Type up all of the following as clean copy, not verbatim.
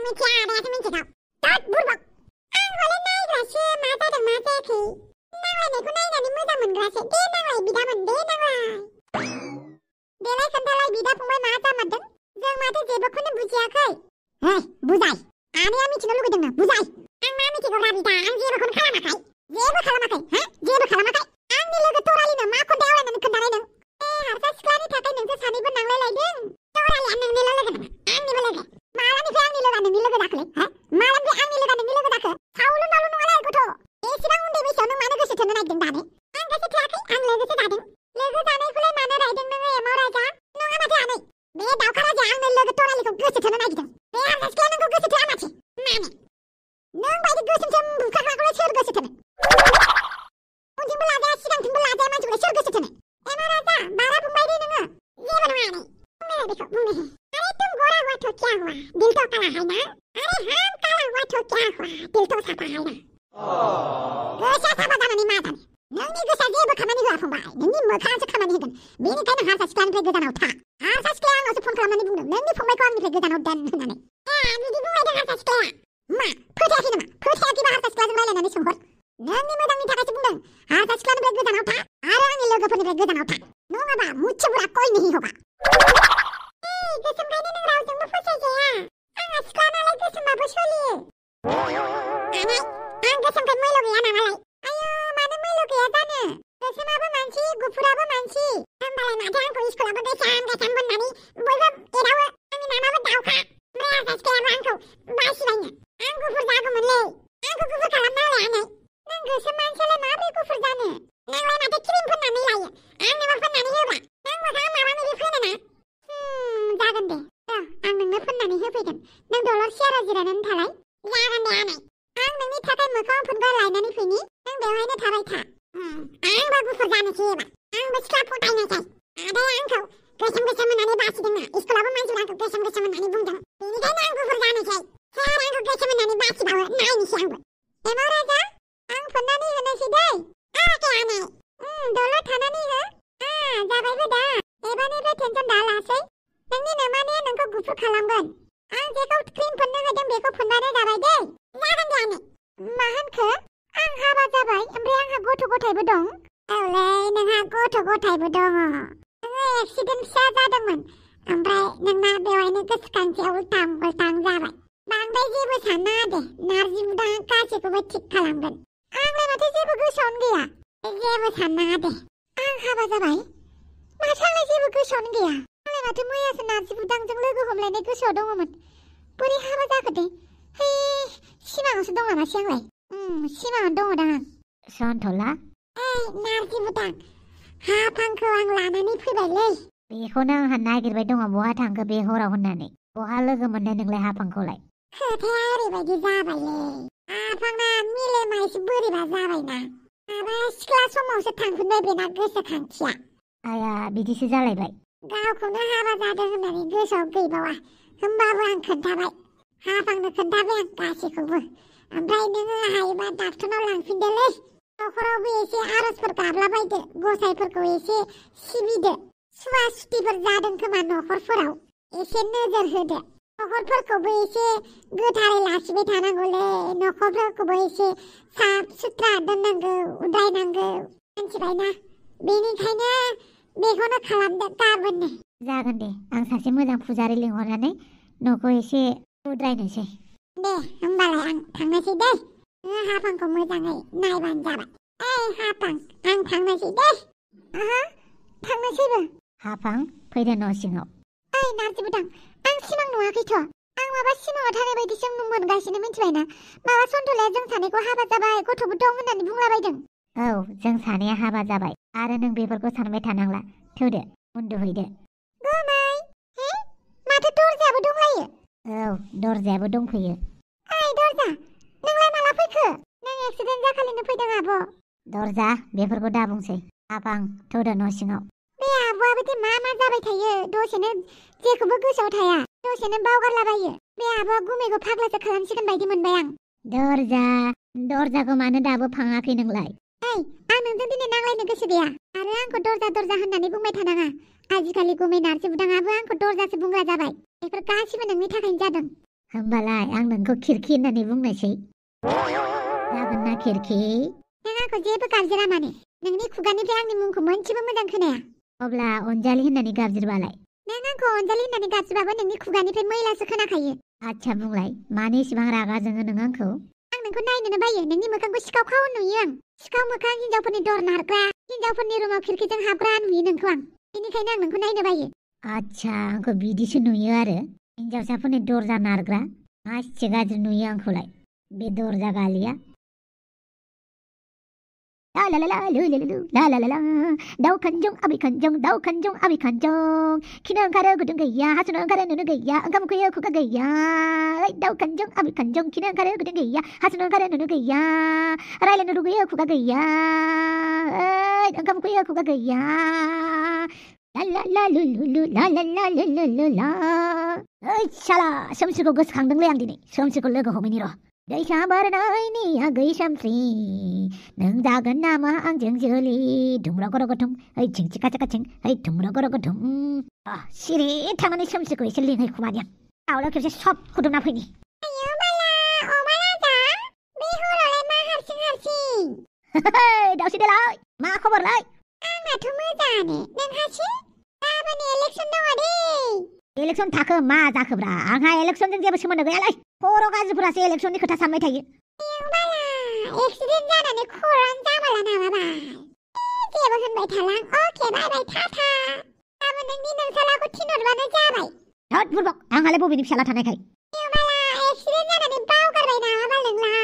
मिथिया आदायासो मिथिगौ। थोद बुरबक। आं हले नायग्रासो मा जादों मा जायाखै। नांलायनायखौ नायनानै मोजां मोनग्रासो। दे नांलाय बिदामोन दे नांलाय। देलाय खोन्थालाय बिदा फंबाय मा जामारदों? जों माथो जेबोखौनो बुजियाखै। हे बुजाय। आनैया मिथिनो लुगैदोंनो बुजाय। आं मा मिथिगौ रा बिदा आं जेबोखौनो खालामाखै। जेबो खालामाखै हा? जेबो खालामाखै। आंनि लोगो तरालिनो मा खन्थाइ आवरायनानै खोन्थानाय नों? हारसा सिख्लानि थाखाय नोंसोर सानैबो नांलायलायदों? तरालिया नोंनिल' लोगो नामा? आंनिबो लोगो। मालानिफ्राय आंनि लोगोआ नोंनि लोगो जाखोलै? हा? मालानिफ्राय आंनि लोगोआ नोंनि लोगो जाखो? सावलु दावलु नङालै गथ'। एसेबां उन्दै बैसोआव नों मानो गोसो थोनो नागिरदों दानो? आं गोसो थोआखै आं लोगोसो जादों। लोगो जानायखौलाय मानो रायदों नोङो एमाव राजा? नङा माथो आनै। बे दावखा राजाया आंनो लोगो तरालिखौ गोसो थोनो नागिरदों। बे हारसा सिख्लाया नोंखौ गोसो थोआ माथो? मानो? नों बायदि गोसोमसोम बुखाग्राखौलाय सोर गोसो थोनो? उनथिंबो लाजाया सिगांथिंबो लाजाया मानसिखौलाय सोर गोसो थोनो? एमाव राजा बारा बुंबाय दे नोङो। जेबो नङा आनै। बुंनो बेखौ बुंनो हे। अरे तुम गोरा हुआ तो क्या हुआ? दिल तो काला है ना? अरे हम काला हुआ तो क्या हुआ? दिल तो साफा है ना? गोसोआ साफा जानानै मा जानो? नोंनि गोसोआ जेबो खामानि होआ फंबाय। नोंनि मोखाङासो खामानि होगोन। बेनिखायनो हारसा सिख्लानिफ्राय गोजानाव था। हारसा सिख्लाया आंनावसो फन खालामनानै बुंदों नोंनि फंबायखौ आंनिफ्राय गोजानाव दोन होननानै। बिदि बुंलायदों हारसा सिख्लाया? मा फोथायाखै नामा? फोथायाखैबा हारसा सिख्लाजों रायलायनानै सोंहर। नोंनि मोजांनि थाखायसो बुंदों। हारसा सिख्लानिफ्राय गोजानाव था आरो आंनि लोगोफोरनिफ्राय गोजानाव था। नङाबा मुझसे बुरा कोई नहीं होगा। गोसोमखायनो नों रावजोंबो फोथायजाया। आंहा सिख्ला नालाय गोसोमबाबो सोलियो। आनै आं गोसोमखाय मैल' गैया नामालाय? आयौ मानो मैल' गैया जानो? गोसोमाबो मानसि गुफुराबो मानसि। होमबालाय माथो आंखौ स्कुलावबो गोसोम गोसोम होननानै बयबो एदावो। आंनि नामाबो दावखा। ओमफ्राय हारसा सिख्लायाबो आंखौ बासिबायनो। आं गुफुर जागौमोनलै। आंखौ गुफुर खालामना होलाय आनै। नों गोसोम मानसियालाय माबोरै गुफुर जानो? नोंलाय माथो क्रिम फोननानै लायो? आंनोबो फोननानै होब्रा। नों मोखाङाव माबा माबि फोनो ना? जागोन दे। आं नोंनो फोननानै होफैगोन। नों दलर सियाराव जिरायनानै थालाय। जागोन दे आनै। आं नोंनि थाखाय मोखाङाव फोनग्रा लायनानै फैनि। नों बेवहायनो थाबाय था। आंबो गुफुर जानोसै एबार। आंबो सिख्ला फथायनायखाय। आदाया आंखौ गोसोम गोसोम होननानै बासिदोंना। स्कुलावबो मानसिफोरा आंखौ गोसोम गोसोम होननानै बुंदों। बेनिखायनो आं गुफुर जानोसै। सोर आंखौ गोसोम होननानै बासिबावो नायनोसै आंबो। एमाव राजा आं फोननानै होनोसै दै। अके आनै। दलर थानानै हो। जाबायबो दा। एबारनिफ्राय टेनसन दालासै। नोंनि नोमानैया नोंखौ गुफुर खालामगोन। आं जेखौ क्रिम फोननो होदों बेखौ फोनबानो जाबाय दै। जागोन दे आनै। मा होनखो? आं हाबा जाबाय ओमफ्राय आंहा गथ' गथायबो दं। औलै नोंहा गथ' गथायबो दङ। नोङो एक्सिडेन्ट फिसा जादोंमोन। ओमफ्राय नोंना बेवहायनो गोसोखांथिया उल्टां उल्टां जाबाय। बांद्राय जेबो साननाङा दे। नारजि बुदाङा गासैखौबो थिग खालामगोन। आंलाय माथो जेबो गोसोआवनो गैया। जेबो साननाङा दे। आं हाबा जाबाय? माथो आंलाय जेबो गोसोआवनो गैया। आंलाय माथो मैयासो नारजि बुदांजों लोगो हमलायनाय गोसोआव दङमोन। बोरै हाबा जाखो दे? हे सिमाङावसो दं नामासै आंलाय? सिमाङावनो दङदां आं। सनथला? नारजि बुदां। हाफांखौ आं लानानै फैबायलै। बेखौनो आंहा नागिरबाय दङ बहा थांखो बे हराव होननानै। बहा लोगो मोननाय नोंलाय हाफांखौलाय? खोथाया ओरैबायदि जाबायलै। हाफांना मेलेमा एसे बोरैबा जाबायना। माबा सिख्ला समावसो थांफिनबाय बेना गोसोखांथिया। आया बिदिसो जालायबाय। गावखौनो हाबा जादों होननानै गोसोआव गैबावा। होमबाबो आं खोन्थाबाय। हाफांनो खोन्थाबाय आं गासैखौबो। ओमफ्राय नोङो हायोबा डाक्टरनाव लांफिनदोलै। न'खरावबो एसे आर'जफोर गाबलाबायदो। गसाइफोरखौ एसे सिबिदो। सुवा सुतिफोर जादों खोमा न'खरफोराव। एसे नोजोर होदो। न'खरफोरखौबो एसे गोथारै लाखिबाय थानांगौलै। न'खरफोरखौबो एसे साफ सुथ्रा दोननांगौ उदायनांगौ। मिन्थिबायना? बेनिखायनो बेखौनो खालामदो गाबोननो। जागोन दे। आं सासे मोजां फुजारि लिंहरनानै न'खौ एसे उद्रायनोसै। दे होमबालाय आं थांनोसै दै। नोङो हाफांखौ मोजाङै नायबानो जाबाय। हाफां आं थांनोसै दै। थांनोसैबो। हाफां फैदो न' सिङाव। नारजि बुदां आं सिमां नुवाखैथ'। आं माबा सिमाङाव थानाय बायदिसो मोनगासिनो मिन्थिबायना। माबा सन्थलाया जों सानैखौ हाबा जाबाय गथ'बो दं होननानै बुंलाबायदों। औ जों सानैया हाबा जाबाय आरो नों बेफोरखौ सानबाय थानांला। थौदो उन्दुहैदो। गुमै माथो दरजायाबो दंलायो। औ दरजायाबो दंफैयो। दरजा नोंलाय माला फैखो? नों एक्सिडेन्ट जाखालिनो फैदों आब'। दरजा बेफोरखौ दा बुंसै। हाफां थौदो न' सिङाव। बे आब'आबो दे मा मा जाबाय थायो। दसेनो जेखौबो गोसोआव थाया। दसेनो बावगारलाबायो। बे आब'आ गुमैखौ फाग्लासो खालामसिगोन बायदि मोनबाय आं। दरजाखौ मानो दाबो फाङाखै नोंलाय? आं नोंजों दिनै नांलायनो गोसो गैया। आरो आंखौ दरजा होननानै बुंबाय थानाङा। आजिखालि गुमै नारजि बुदाङाबो आंखौ दरजासो बुंग्रा जाबाय। बेफोर गासिबो नोंनि थाखायनो जादों। होमबालाय आं नोंखौ खिरखि होननानै बुंनोसै। जागोन ना खिरखि? नों आंखौ जेबो गाबज्रिया माने? नोंनि खुगानिफ्राय आंनि मुंखौ मोनसेबो मोजां खोनाया। अब्ला अनजालि होननानै गाबज्रिबालाय? नों आंखौ अनजालि होननानै गाबज्रिबाबो नोंनि खुगानिफ्राय मैलासो खोनाखायो। आच्छा बुंलाय, मानो एसेबां रागा जोङो नों आंखौ? आं नोंखौ नायनोनो बायो। नोंनि मोखांखौ सिखाव खाव नुयो आं। सिखाव मोखां, हिनजावफोरनि दर नारग्रा, हिनजावफोरनि रुमाव खिरखिजों हाबग्रा नुयो नोंखौ आं। बेनिखायनो आं नोंखौ नायनो बायो। आच्छा, आंखौ बिदिसो नुयो आरो? हिनजावसाफोरनि दरजा नारग्रा? मासे गाज्रि नुयो आंखौलाय बे दरजा गालिया। ला ला ला ला लु लु लु ला ला ला ला दाउ खानजं आबै खानजं दाउ खानजं आबै खानजं खिनो ओंखारो गुदुं गैया हासुनो ओंखारो नुनो गैया ओंखाम उखैयो खुगा गैया दाउ खानजं आबै खानजं खिनो ओंखारो गुदुं गैया हासुनो ओंखारो नुनो गैया रायलायनो लुगैयो खुगा गैया ओंखाम उखैयो खुगा गैया ला ला ला लु लु लु ला ला ला लु लु लु ला। ओइ साला, सोमसिखौ गोसोखांदोंलै आं दिनै। सोमसिखौ लोगो हमैनि र'। दैसा बारनायनि आगै सोमसि नों जागोन नामा आंजों जोलि धुम्र गर गथुम ओइ थिं चिका चिका थिं ओइ धुम्र गर गथुम। सिरि थांनानै सोमसिखौ एसे लिंहैखुमानि आं। आवलाव खेबसे सब खुदुमना फैनि। आयौ बाला, अमा राजा, बे हरावलाय मा हारसिं हारसिं? दाउसि देलाय, मा खबरलाय? आंनाथ' मोजाङानो, नोंहासो? गाबोन इलेक्सन दङ दे। इलेक्सन थाखो मा जाखोब्रा? आंहा इलेक्सनजों जेबो सोमोन्दो गैयालै। खर' गाज्रिफोरासो इलेक्सननि खोथा सानबाय थायो। आयौ बाला, एक्सिडेन्ट जानानै खर'आनो जामाला नामाबाल? जेबो होनबाय थाला आं। अके, बाय बाय, टाटा। गाबोन नोंनि नोंसालाखौ थिनहरबानो जाबाय। धोद बुरबक, आंहालाय बबेनि फिसाला थानायखाय? आयौ बाला, एक्सिडेन्ट जानानै बावगारबाय नामाबाल नोंलाय?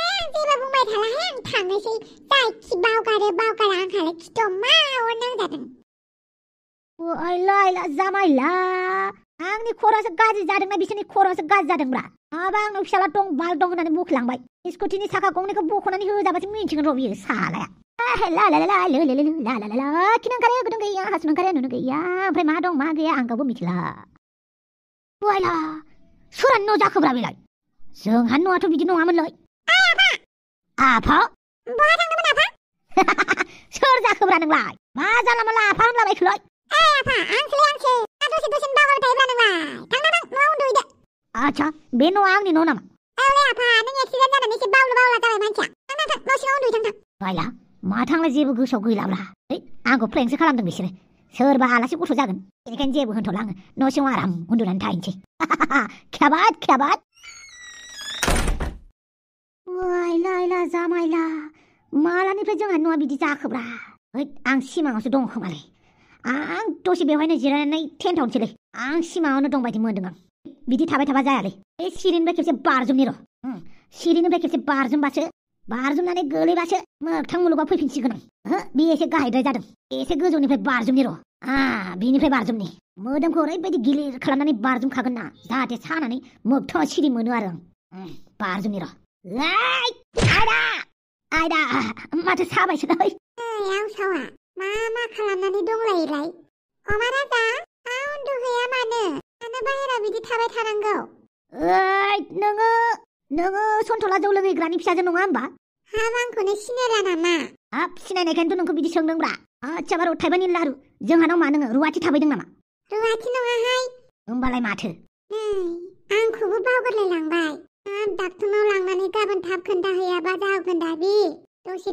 आं जेबो बुंबाय थालाहाय, आं थांनोसै। जायखि बावगारो बावगारा, आंहालाय खिथाव मा अर नांजादों। आइला आइला जामाइला, आंनि खर'आसो गाज्रि जादोंना बिसोरनि खर'आसो गाज्रि जादोंब्रा? माबा आंनाव फिसाला दं बाल दं होननानै बुखलांबाय। स्कुटिनि साखा गंनैखौ बख'नानै होजाबासो मिन्थिगोन र' बियो सालाया। ला ला ला लु लु लु ला ला ला खिनो ओंखारो गुदुं गैया हासुनो ओंखारो नुनो गैया ओमफ्राय मा दं मा गैया आं गावबो मिथिला। आइला, सोरानि न' जाखोब्रा बेलाय? जोंहानि न'आथ' बिदि नङामोनलै। आफा? बहा थांदोंमोन आफा? सोर जाखोब्रा नोंलाय? मा जानला मानला आफा होनलाबायखोलै? आफा, आंसो। दसे दसेनो बावगारबाय थायोब्रा नोंलाय। थां न'आव उन्दुहैदो। आच्छा, बे न'आ आंनि न' नामा? औलै आफा, नों एक्सिडेन्ट जानानै एसे बावलु बावला जाबाय मानसिया। थां न' सिङाव उन्दुहै थां। आइला, माथांलाय जेबो गोसोआव गैलाब्रा। आंखौ प्रेंकसो खालामदों बिसोरो। सोरबा आलासि गथ' जागोन। बेनिखायनो जेबो होनथ'ला आङो। न' सिङाव आराम उन्दुनानै थाहैनोसै। खेबाद खेबाद। आइला आइला जामाइला, मालानिफ्राय जोंहा न'आ बिदि जाखोब्रा? आं सिमाङावसो दङ खोमालै। आं दसे बेवहायनो जिरायनानै टेन्टावनोसैलै। आं सिमाङावनो दं बायदि मोनदों आं। बिदि थाबाय थाबा जायालै। बे सिरिनिफ्राय खेबसे बारजुमनि र'। सिरिनिफ्राय खेबसे बारजुमबासो, बारजुमनानै गोलैबासो मोगथां मुलुगाव फैफिनसिगोन आं। बे एसे गाहायद्राय जादों। एसे गोजौनिफ्राय बारजुमनि र'। बिनिफ्राय बारजुमनि। मोदोमखौ ओरैबायदि गिलिर खालामनानै बारजुमखागोन ना, जाहाथे सानानै मोगथाङाव सिरि मोनो आरो आं। बारजुमनि र'। आयदा माथो साबायसोलै। आवसावा, मा खालामनानै दंलायोलाय? अमा राजा, उन्दुहैया मानो बाहेराव बिदि थाबाय थानांगौ? नोङो सन्थला जौ लोंहैग्रानि फिसाजो नङा होमबा? हाब, आंखौनो सिनायला नामा? हाब, सिनायनायखायनोथ' नोंखौ बिदि सोंदोंब्रा। आच्छा बारु थाइबानि लारु। जोंहानाव मा नोङो रुवाथि थाबायदों नामा? रुवाथि नङाहाय। होमबालाय माथो? आंखौबो बावगारलायलांबाय। डाक्टरनाव लांनानै गाबोन थाब खोन्थाहैयाबा जागोन दा बे।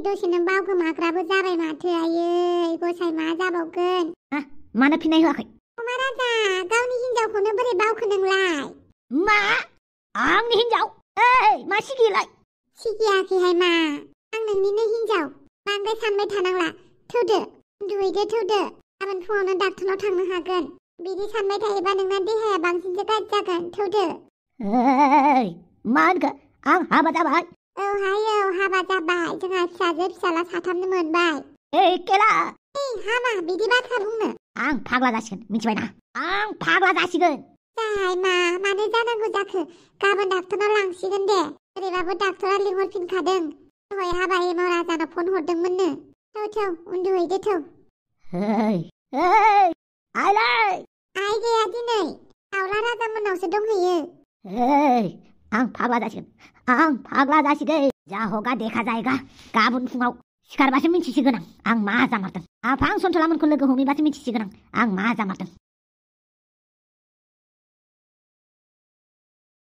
दसेनो बावगोमाग्राबो जाबाय माथो। आयै गसाय, मा जाबावगोन? मानो फिननाय होआखै? अमा राजा, गावनि हिनजावखौनो बोरै बावखो नोंलाय? मा? आंनि हिनजाव? मा सिगियोलाय? सिगियाखैहाय मा, आं नोंनिनो हिनजाव। बांद्राय सानबाय थानांला। थौदो, उन्दुहैदो थौदो। गाबोन फुङावनो डाक्टरनाव थांनो हागोन। बिदि सानबाय थायोबा नोंना देहाया बांसिनसो गाज्रि जागोन। थौदो। मा होनखो? आं हाबा जाबाय? औ, हाबा जाबाय। जोंहा फिसाजो फिसाला 3 मोनबाय। केला। हामा बिदि बाथ्रा बुंनो। आं फाग्ला जासिगोन, मिथिबायना? आं फाग्ला जासिगोन। जाहाय मानो जानांगौ जाखो? गाबोन डाक्टरनाव लांसिगोन दे। ओरैबाबो डाक्टरा लिंहरफिनखादों। दहाय हाबा एमाव राजानाव फन हरदोंमोननो। थौ उन्दुहैदो थौ। आइलाय। आइ गैया दिनै। दाउला राजा मोननावसो दंहैयो। आं फाग्ला जासिगोन। जा होगा देखा जाएगा। गाबोन फुङाव सिखारबासो मिन्थिसिगोन आं मा जामारदों। आफा सन्थलामोनखौ लोगो हमहैबासो मिन्थिसिगोन आं मा जामारदों।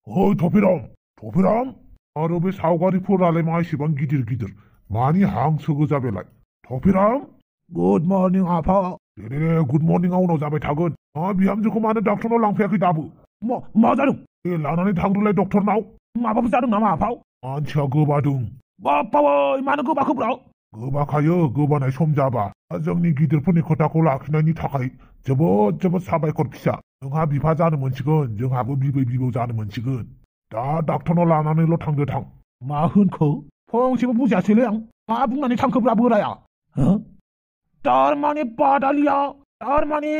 थफिराम आरो बे सावगारिफोरालाय मा एसेबां गिदिर गिदिर मानि हांसो गोजा बेलाय थफिराम गुड मर्निं आफा दे गुड मर्निंआ उनाव जाबाय थागोन बिहामजोखौ मानो डाक्टरनाव लांफैयाखै दाबो मा जादों लानानै थांदोलाय डक्टरनाव माबाफोर जादों नामा आफा मानसिया गोबादों बाप्पावै मानो गोबाखोब्रा गोबाखायो गोबानाय सम जाबा जोंनि गिदिरफोरनि खोथाखौ लाखिनायनि थाखाय जोबोद साबायखर फिसा नोंहा बिफा जानो मोनसिगोन जोंहाबो बिबै बिबौ जानो मोनसिगोन दा डाक्टरनाव लानानैल' थांदो थां मा होनखो फंसेबो बुजियासैलै आं मा बुंनानै थांखोब्रा बोराया तारमाने बादालिया तारमाने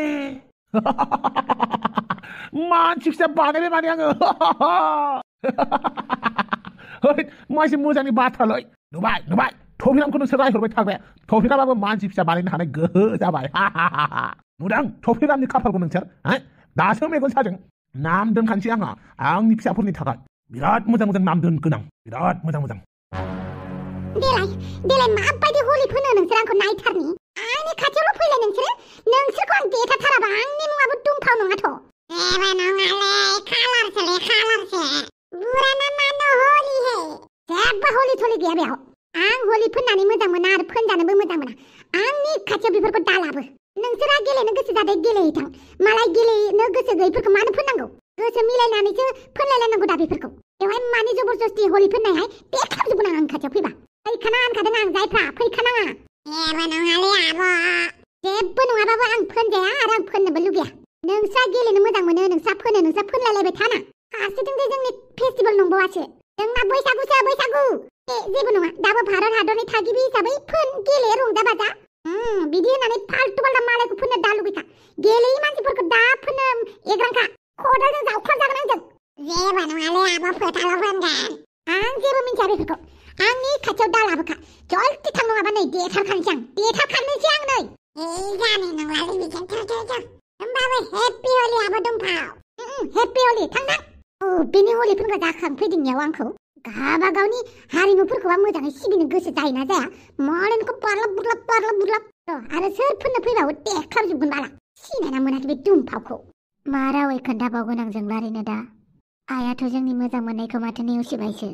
मानसि फिसा बानायबाय माने आङो मानसि मोजांनि बाथ्रालै नुबाय थफिरामखौ नोंसोर रायहरबाय थाबाय थफिरामाबो मानसि फिसा बानायनो हानाय गोहो जाबाय नुदां थफिरामनि खाफालखौ नोंसोर दासो मेगन साजों नाम दोनखानोसै आंहा आंनि फिसाफोरनि थाखाय बिराद मोजां नाम दोनगोन आं बिराद मोजां देलाय माबायदि हलि फोनो नोंसोर आंखौ नायथारनि आंनि खाथियावल' फैलाय नोंसोरखौ आं देथारथाराबा आंनि मुङाबो दुमफाव नङाथ' एबा नङालै खालारसो बुराना मानो हलि हे जेबो हलि थलि गैया बेयाव आं हलि फोननानै मोजां मोना आरो फोनजानोबो मोजां मोना आंनि खाथियाव बेफोरखौ दालाबो नोंसोरा गेलेनो गोसो जादों गेलेहैथां मालाय गेलेनो गोसो गैयैफोरखौ मानो फोननांगौ गोसो मिलायनानैसो फोनलायलायनांगौ दा बेफोरखौ बेवहाय मानि जबरदस्ति हलि फोननायहाय देखाबजोबगोन आं खाथियाव फैबा फैखाना होनखादों आं जायफ्रा फैखानाङा जेबो नङालै आब' जेबो नङाबाबो आं फोनजाया आरो आं फोननोबो लुगैया नोंस्रा गेलेनो मोजां मोनो नोंस्रा फोनलायलायबाय थाना फारसेथिं जे जोंनि फेस्टिभेल नंबावासो जोंना बैसागु जेबो नङा दाबो भारत हादरनि थागिबि हिसाबै फोन गेले रंजा बाजा बिदि होननानै फाल्टु बाल्टा मालायखौ फोननो दा लुगैखा गेलेयै मानसिफोरखौ दा फोननो एग्रांखा खदालजों जावख्लाबजागोन आंजों जेबो नङालै आब' फोथाराव फोनगोन आं जेबो मिन्थिया बेफोरखौ आंनि खाथियाव दा लाबोखा जल्दि थां नङाबा नै देथारखानोसै आं नै जानो नंलालै बिजों थौ होमबाबो हेपि हलि आब' दुमफाव हेपि हलि थां बेनि हलिफोरखौ जाखांफैदोंनियाव आंखौ गावबागावनि हारिमुफोरखौबा मोजाङै सिबिनो गोसो जायोना जाया मालायनिखौ बारलाब बुरलाब आरो सोर फोननो फैबाबो देखाबजोबगोन बाला सिनायना मोनाखै बे दुमफावखौ मा रावै खोन्थाबावगोन आं जोंलारिनो दा आइयाथ' जोंनि मोजां मोननायखौ माथो नेवसिबायसो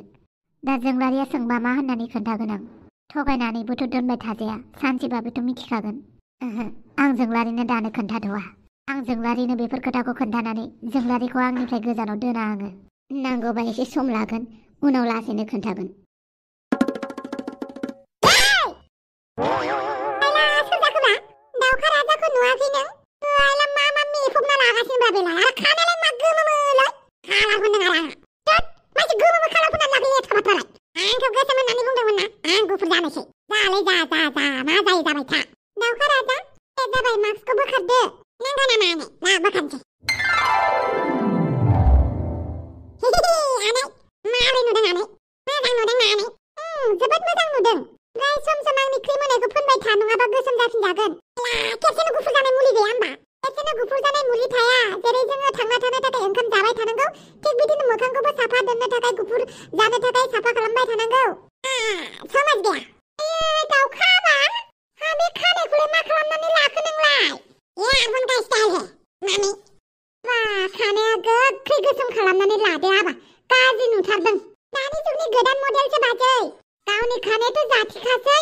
दा जोंलारिया सोंबा मा होननानै खोन्थागोन आं थगायनानैबोथ' दोनबाय थाजाया सानसेबाबोथ' मिथिखागोन आं जोंलारिनो दानो खोन्थाथ'वा आं जोंलारिनो बेफोर खोथाखौ खोन्थानानै जोंलारिखौ आंनिफ्राय गोजानाव दोना आङो नांगौबा एसे सम लागोन उनाव लासैनो खोन्थागोन दाउखा राजाखौ नुवाखै नों मा मेफबना लागासिनो बा बेलाय आरो खानालाय मा गोमोमोलै खालार फोनदों आरो मानसि गोमोमो खालार फोननानै लागाय लेथ्रा बाथ्रालाय आंखौ गोसोम होननानै बुंदोंमोन ना आं गुफुर जानोसै जालाय जा मा जायो जाबाय था दाउखा राजा जाबाय मास्कखौ बोखारदो नांगौ नामा आनै ला बोखारनोसै आनै माबोरै नुदों आनै मोजां नुदों ना आनै जोबोद मोजां नुदों ओमफ्राय सम आंनि क्रिम होनायखौ फोनबाय था नङाबा गोसोम जाफिनजागोन खेबसेनो गुफुर जानाय मुलि गैया होमबा खेबसेनो गुफुर जानाय मुलि थाया जेरै जोङो थांना थानो थाखाय ओंखाम जाबाय थानांगौ थिग बिदिनो मोखांखौबो साफा दोननो थाखाय गुफुर जानो थाखाय साफा खालामबाय थानांगौ समाज गैया दाउखाबा बे खानायखौलाय मा खालामनानै लाखो नोंलाय आबुन गाय स्टाइल हे मामि बा खानाया गोख्रै गोसोम खालामनानै लादो आबा गाज्रि नुथारदों दानि जुगनि गोदान मडेलसो बाजै गावनि खानायाथ' जाथिखासै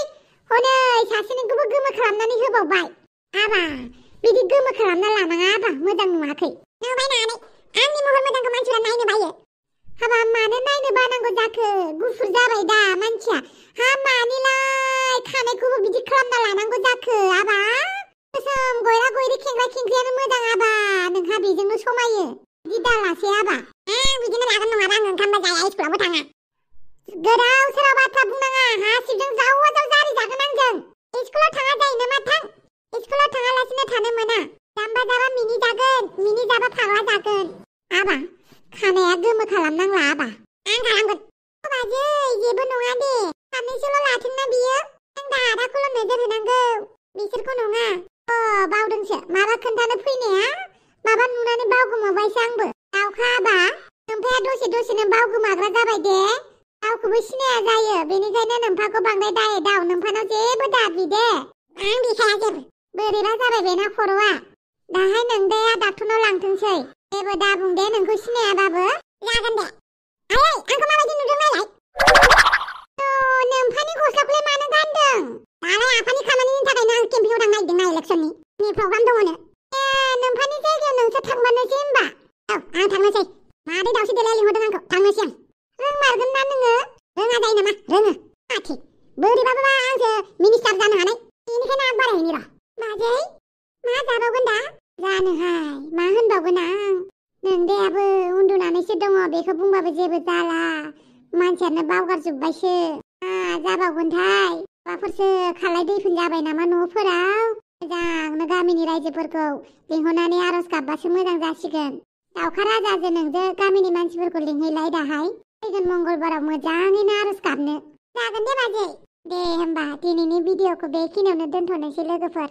हनै सासेनिखौबो गोमो खालामनानै होबावबाय आबा बिदि गोमो खालामना लानाङा आबा मोजां नुवाखै नुबाय नानै आंनि महर मोजांखौ मानसिफ्रा नायनो बायो हाबा मानो नायनो बानांगौ जाखो गुफुर जाबाय दा मानसिया मानिलाय खानायखौबो बिदि खालामना लानांगौ जाखो आबा गोसोम गयरा गयरि खेंग्रा खेंख्रियानो मोजां आबा नोंहा बेजोंनो समायो बिदि दालासै आबा बिदिनो लागोन नङाबा आं ओंखामबो जाया स्कुलावबो थाङा गोदाव सोराव बाथ्रा बुंनाङा हासिबजों जावो जारि जागोन आंजों स्कुलाव थाङा जायो नामा थां स्कुलाव थाङालासिनो थानो मोना जाम्बा जाबा मिनि जाबा फाग्ला जागोन आबा खानाया गोमो खालामनांला आबा आं खालामगोन बाजै जेबो नङा दे सानैसोल' लाथोंना बियो आं दादाखौल' नोजोर होनांगौ बिसोरखौ नङा बावदोंसो माबा खोन्थानो फैनाया माबा नुनानै बावगोमाबायसो आंबो दाउखा आबा नोमफाया दसेनो बावगोमाग्रा जाबाय दे रावखौबो सिनाया जायो बेनिखायनो नोमफाखौ बांद्राय दाय दाव नोमफानाव जेबो दाबि दे आं देखाया जेबो बोरैबा जाबाय बेना खर'आ दाहाय नोंदाया डाक्टरनाव लांथोंसै जेबो दाबुं दे नोंखौ सिनायाबाबो जागोन दे आयै आंखौ माबायदि नुदों नायलाय नोम्फानि गस्लाखौलाय मानो गानदों दालाय आफानि खामानिनि थाखायनो आं केम्पिंआव थांनो नागिरदों ना इलेक्सननि प्रग्राम दङनो नोम्फानि जायगायाव नोंसोर थांमारनोसै होमबा आं थांनोसै मादै दावस्रि देलाया लिंहरदों आंखौ थांनोसै आं रोंमारगोन ना नोङो रोङा जायो नामा रोङो आथि बोरैबाबा आंसो मिनिस्टार जानो हानाय बेनिखायनो आं बारायहैनि र' बाजै मा जाबावगोन दा जानोहाय मा होनबावगोन आं नोंदायाबो उन्दुनानैसो दङ बेखौ बुंबाबो जेबो जाला मानसियानो बावगारजोब्बायसो मा जाबावगोनथाय माबाफोरसो खालाय दैफोन जाबाय नामा न'फोराव मोजांनो गामिनि रायजोफोरखौ लिंहरनानै आर'ज गाबबासो मोजां जासिगोन दावखा राजाजों नोंजों गामिनि मानसिफोरखौ लिंहैलाय दाहाय फैगोन मंगलबाराव मोजाङैनो आर'ज गाबनो जागोन दे बाजै दे होमबा दिनैनि भिडिअखौ बेखिनियावनो दोनथ'नोसै लोगोफोर